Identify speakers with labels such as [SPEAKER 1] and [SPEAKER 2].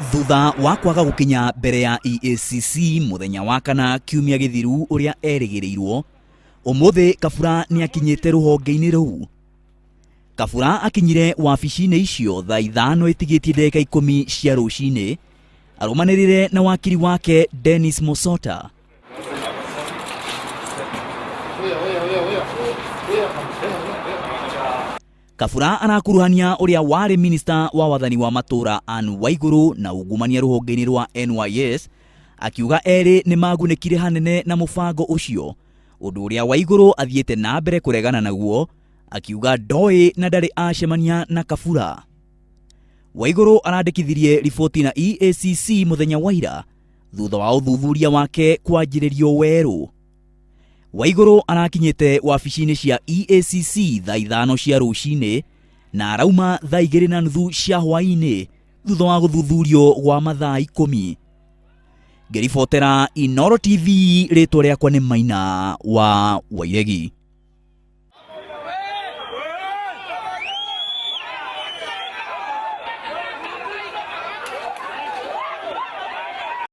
[SPEAKER 1] Thutha wa kwaga gũkinya mbere ya EACC mũthenya wa kana kiumia gĩthiru ũrĩa erĩgĩrĩirwo, ũmũthĩ Kabura nĩakinyĩte rũhonge-inĩ rũu. Kabura akinyire wabici-inĩ icio thaa ithano ĩtigĩtie ndagĩka ikũmi cia rũcinĩ arũmanĩrĩre na wakiri wake Dennis Mosota. Kabura arakuruhania ũrĩa warĩ minista wa wathani wa matũũra Anne Waigũrũ na ungumania rũhonge-inĩ rwa NYS akiuga erĩ nĩ magunĩkire hanene na mũbango ũcio, ũndũ ũrĩa Waigũrũ athiĩte na mbere kũregana naguo akiuga ndoĩ na ndarĩ acemania na Kabura. Waigũrũ arandĩkithirie riboti na EACC mũthenya wa ira thutha wa ũthuthuria wake kwanjĩrĩrio werũ. Waigũrũ arakinyĩte wabici-inĩ cia EACC thaa ithano cia rũcinĩ na arauma thaa igĩrĩ na nuthu cia hwaĩ-inĩ thutha wa gũthuthurio gwa mathaa ikũmi. Ngĩribotera Inooro TV, rĩtwa rĩakwa nĩ Maina wa Wairegi.